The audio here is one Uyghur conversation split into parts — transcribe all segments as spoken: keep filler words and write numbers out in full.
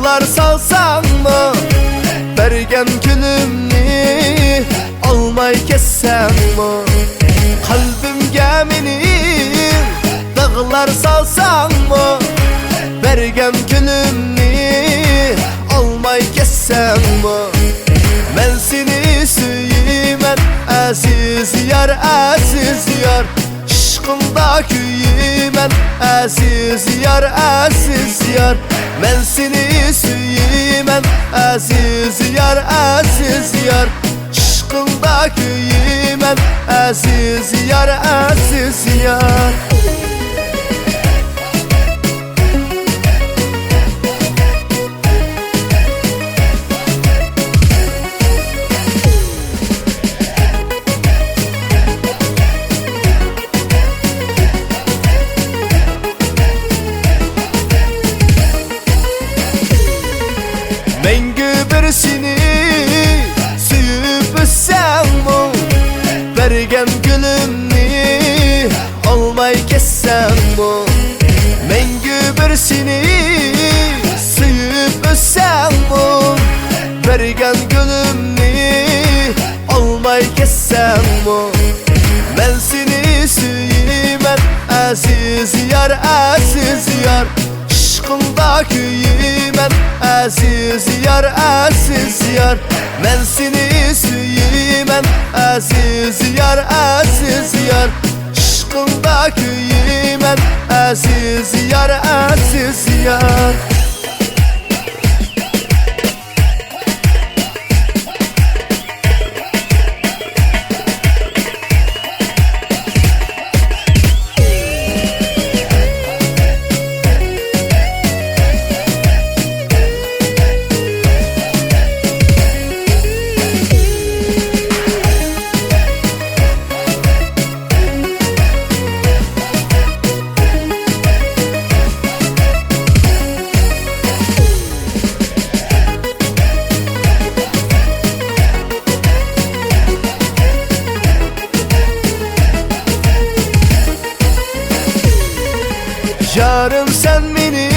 داغلار سالساڭمۇ، بەرگەن گۈلۈمنى ئالماي كەتسەڭمۇ، قەلبىمگە مېنى داغلار سالساڭمۇ، بەرگەن گۈلۈمنى ئالماي كەتسەڭمۇ، مەن سېنى سۆيىمەن، ئەزىز يار، ئەزىز يار. ئىشقىڭدا كۆيىمەن، ئەزىز يار، ئەزىز يار. مەن سېنى سۆيىمەن، ئەزىز يار، ئەزىز يار. ئىشقىڭدا كۆيىمەن، ئەزىز يار، ئەزىز يار. مەڭگۈ بىر سېنى سۆيۈپ ئۆتسەڭمۇ، بەرگەن گۈلۈمنى ئالماي كەتسەڭمۇ، مەڭگۈ بىر سېنى سۆيۈپ ئۆتسەڭمۇ، بەرگەن گۈلۈمنى ئالماي كەتسەڭمۇ، مەن سېنى سۆيىمەن، ئەزىز يار، ئەزىز يار. ئىشقىڭدا كۆيىمەن، ئەزىز يار، ئەزىز يار. مەن سېنى سۆيىمەن، ئەزىز يار، ئەزىز يار. ئىشقىڭدا كۆيىمەن، ئەزىز يار، ئەزىز يار. يارىم، سەن مېنى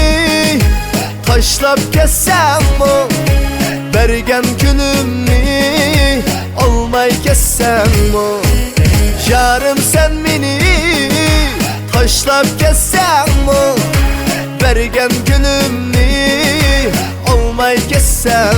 تاشلاپ كەتسەڭمۇ، بەرگەن گۈلۈمنى ئالماي كەتسەڭمۇ، يارىم، سەن مېنى تاشلاپ كەتسەڭمۇ، بەرگەن گۈلۈمنى ئالماي كەتسەڭ،